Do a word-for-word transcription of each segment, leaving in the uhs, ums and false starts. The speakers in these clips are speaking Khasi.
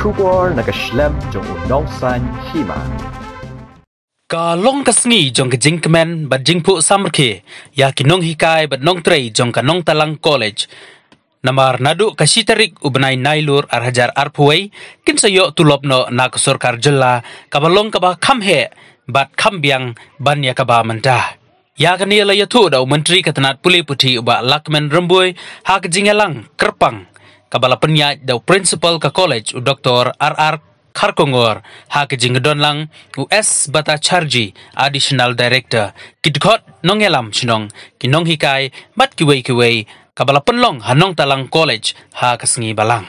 Khubor na ka shlem jong u nongsan hima. Ka long ka sngi jong ka jingkmen bad jingphuh samrkhie ïa ki nonghikai bad nongtrei jong ka Nongtalang College. Namar naduh ka shi tarik u bnai Nailur ar hajar arphew wei kin sa ïoh tulop noh na ka sorkar jylla, kaba long kaba kham heh bad kham biang ban ïa kaba mynta. Ïa kane la ïathuh da u Myntri ka tnat pule puthi u Bah Lahkmen Rymbui ha ka jingïalang kyrpang kaba la pynïaid da u Principal ka college u Doktor R R Kharkongor, ha ka jingdon lang u S Bhattacharjee, Additional Director, ki dkhot nongïalam shnong, ki nonghikai bad kiwei kiwei, kaba la pynlong ha Nongtalang College ha ka sngi ba lang.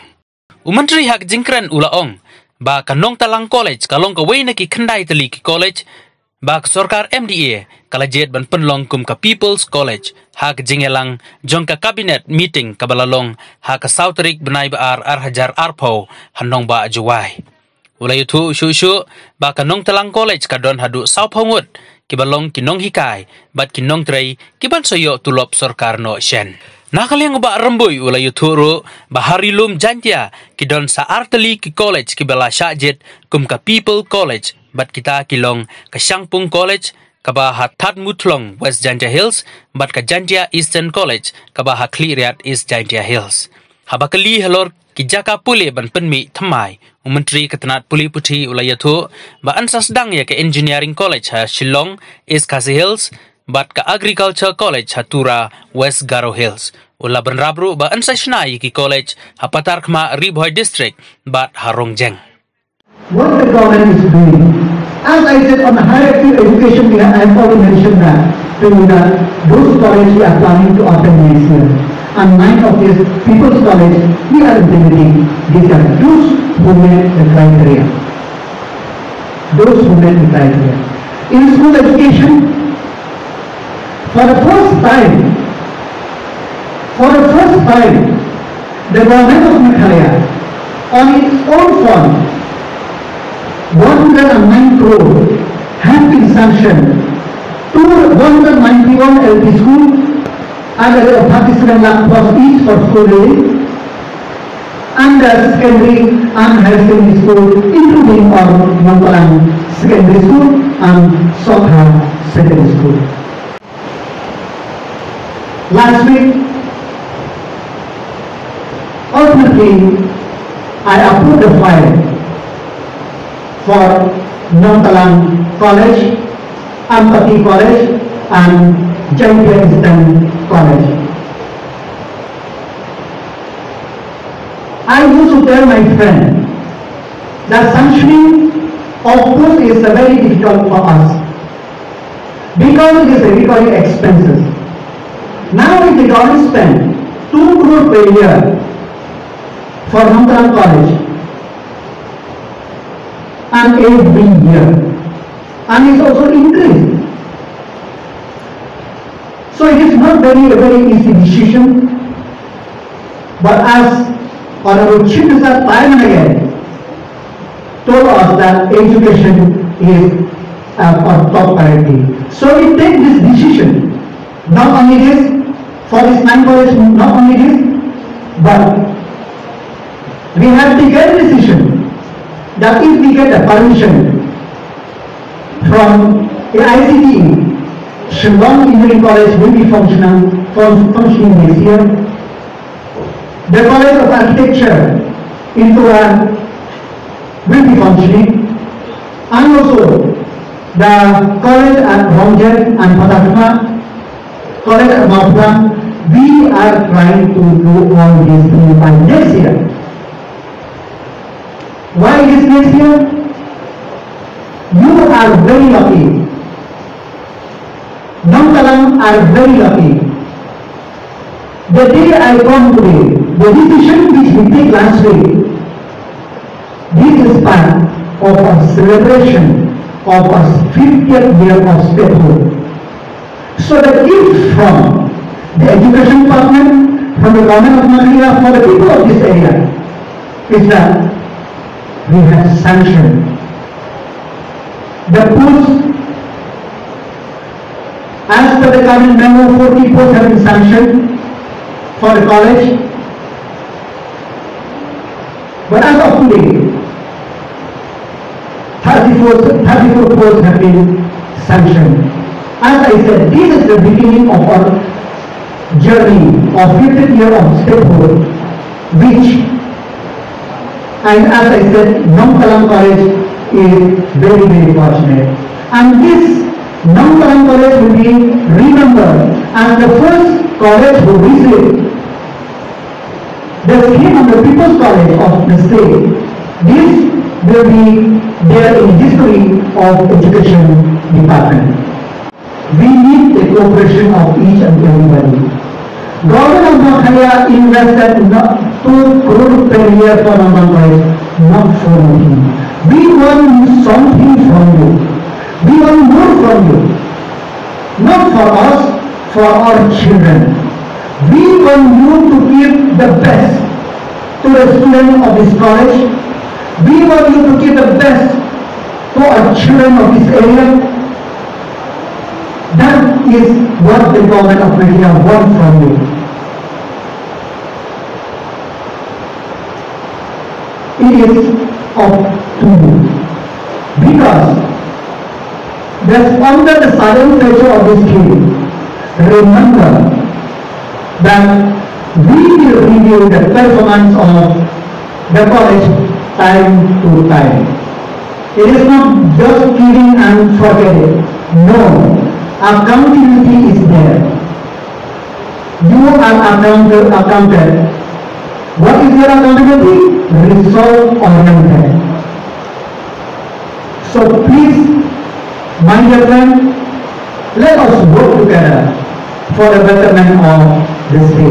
U Myntri ha ka jingkren u la ong ba ka Nongtalang College ka long kawei na ki khyndai tylli ki college ba ka sorkar M D A ka la jied ban pynlong kum ka People's College ha ka jingïalang jong ka Cabinet meeting kaba la long ha ka saw tarik bnai ba ar ar hajar arphew ha Nongbah Jowai. U la ïathuh shuh shuh ba ka Nongtalang College ka don haduh sawphew ngut kiba long ki nonghikai bad ki nongtrei kiban sa ïoh tulop sorkar noh shen. Na ka liang u Bah Rymbui u la ïathuh ruh ba ha Ri Lum Jaintia ki don sa ar tylli ki college kiba la shah jied kum ka People College, bad kita ki long ka Shangpung College kaba ha Thadmuthlong, West Jaintia Hills, bad ka Jaintia Eastern College kaba ha Khliehriat, East Jaintia Hills. Haba kylli halor ki jaka pule ban pynmih thymmai, u Myntri ka tnat pule puthi u la ïathuh ba yn sa sdang ïa ka Engineering College ha Shillong, East Khasi Hills, bad ka Agriculture College ha Tura, West Garo Hills. U la bynrap ruh ba yn sa shna ïa ki college ha Patharkhmah, Ri Bhoi District, bad ha Rongjeng. What the government is doing. As I said, on the hierarchy of education, we have, I have already mentioned that to you that those colleges we are planning to open next year. And nine of these People's College, we are implementing. These are those who met the criteria. Those who met the criteria. In school education, for the first time, for the first time, the government of Meghalaya, on its own fund, one hundred and nine crore have been sanctioned to one hundred ninety-one L P school at a rate of thirty-seven lakh plus each for school building, under secondary and higher secondary school, including our Nongtalang Secondary School and Sokha Secondary School. Last week, ultimately, I approved the file for Nongtalang College, Ampati College, and Jaintia Eastern College. I used to tell my friend that sanctioning of post is very difficult for us because it is a recurring expenses. Now, if the government spend two crore per year for Nongtalang College, and every year, and it's also increased. So it is not very, a very easy decision, but as Honorable Chief Minister time and again told us that education is a, a top priority. So we take this decision, not only this, for this nine college, not only this, but we have taken decision that if we get the permission from A I C T E, Shillong Engineering College will be functional, fun-, functioning next year. The College of Architecture in Tura will be functioning, and also the college at Rongjeng and Patharkhmah, college at Mawphlang, we are trying to do all these things by next year. Why this next year? You are very lucky. Nongtalang are very lucky. The day I come today, the decision which we take last week, this is part of our celebration of our fiftieth year of statehood. So the gift from the education department, from the government of Meghalaya, for the people of this area, is that we have sanctioned the post as per the government memo, forty posts have been sanctioned for the college. But as of today, posts, thirty-four posts have been sanctioned. As I said, this is the beginning of our journey of fiftieth year of statehood, which, and as I said, Nongtalang College is very, very fortunate. And this Nongtalang College will be remembered as the first college who received the scheme of the People's College of the state. This will be there in history of education department. We need the cooperation of each and everybody. Government of Meghalaya invested not two crore per year for Nongtalang College, not for nothing. We want something from you. We want more from you. Not for us, for our children. We want you to give the best to the student of this college. We want you to give the best to our children of this area. That is what the government of Meghalaya want from you. It is up to you. Because that's under the silent pressure of this king. Remember that we will review the performance of the college time to time. It is not just giving and forget it. No, accountability is there. You are accounted, accounted. What is your accountability? Result oriented. So please, my dear friend, let us work together for the betterment of the state.